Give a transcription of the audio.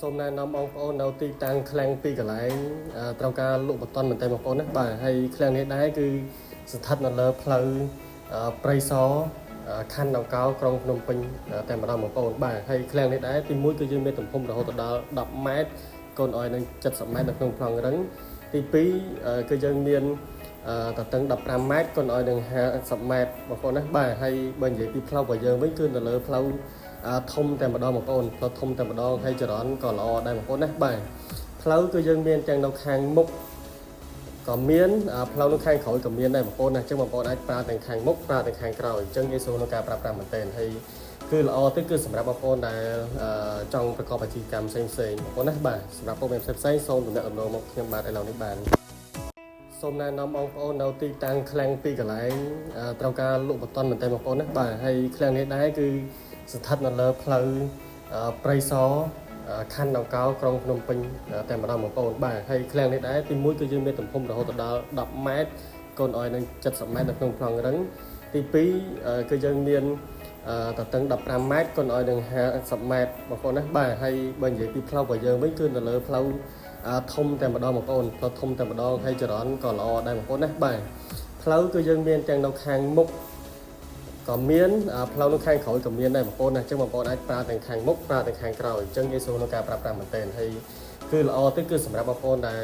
សូមណែនាំបងប្អូននៅទីតាំងឃ្លាំងពីរកន្លែងត្រូវការលក់បន្ទាន់មែនតើបងប្អូនណាបាទហើយឃ្លាំងនេះដែរគឺស្ថិតនៅលើផ្លូវព្រៃសរខណ្ឌដង្កោក្រុងភ្នំពេញតែម្ដងបងប្អូនបាទហើយឃ្លាំងនេះដែរទីមួយគឺយើងមានទំហំរហូតដល់10ម៉ែត្រកូនអយនឹង70ម៉ែត្រនៅក្នុងប្លង់រឹងទី2គឺយើងមានទទឹង15ម៉ែត្រកូនអយនឹង50ម៉ែត្របងប្អូនណាបាទហើយបើនិយាយពីផ្លូវរបស់យើងវិញគឺនៅលើផ្លូវ ធំតែម្ដងបងប្អូនផ្លូវធំតែម្ដងហើយចរន្តក៏ល្អដែរបងប្អូនណាបាទផ្លូវគឺយើងមានទាំងនៅខាងមុខក៏មានផ្លូវនៅខាងក្រោយក៏មានដែរបងប្អូនណាអញ្ចឹងបងប្អូនអាចប្រើទាំងខាងមុខប្រើទាំងខាងក្រោយអញ្ចឹងងាយស្រួលក្នុងការប្រើប្រាស់មែនទែនហើយគឺល្អទេគឺសម្រាប់បងប្អូនដែលចង់ប្រកបអាជីវកម្មផ្សេងផ្សេងៗបងប្អូនណាបាទសម្រាប់ព័ត៌មានផ្សេងផ្សេងៗសូមទំនាក់ទំនងមកខ្ញុំបាទឥឡូវនេះបានសូមណែនាំបងប្អូននៅទីតាំងឃ្លាំងពីរកន្លែងត្រូវការលក់បន្ទាន់មែនទែនបងប្អូនណាបាទហើយឃ្លាំងនេះដែរគឺស្ថិតនៅលើផ្លូវព្រៃសរខណ្ឌដង្កោក្រុងភ្នំពេញតែម្ដងបងប្អូនបាទហើយឃ្លាំងនេះដែរទីមួយគឺយើងមានទំហំរហូតដល់10ម៉ែត្រកូនអយនឹង70ម៉ែត្រនៅក្នុងប្លង់រឹងទី2គឺយើងមានទទឹង15ម៉ែត្រកូនអយនឹង50ម៉ែត្របងប្អូនណាបាទហើយបើនិយាយពីផ្លូវរបស់យើងវិញគឺនៅលើផ្លូវ ធំតែម្ដងបងប្អូនផ្លូវធំតែម្ដងហើយចរន្តក៏ល្អដែរបងប្អូនណាបាទផ្លូវគឺយើងមានទាំងនៅខាងមុខក៏មានផ្លូវនៅខាងក្រោយក៏មានដែរបងប្អូនណាអញ្ចឹងបងប្អូនអាចប្រើទាំងខាងមុខប្រើទាំងខាងក្រោយអញ្ចឹងងាយស្រួលក្នុងការប្រើប្រាស់មែនទែនហើយគឺល្អទេគឺសម្រាប់បងប្អូនដែល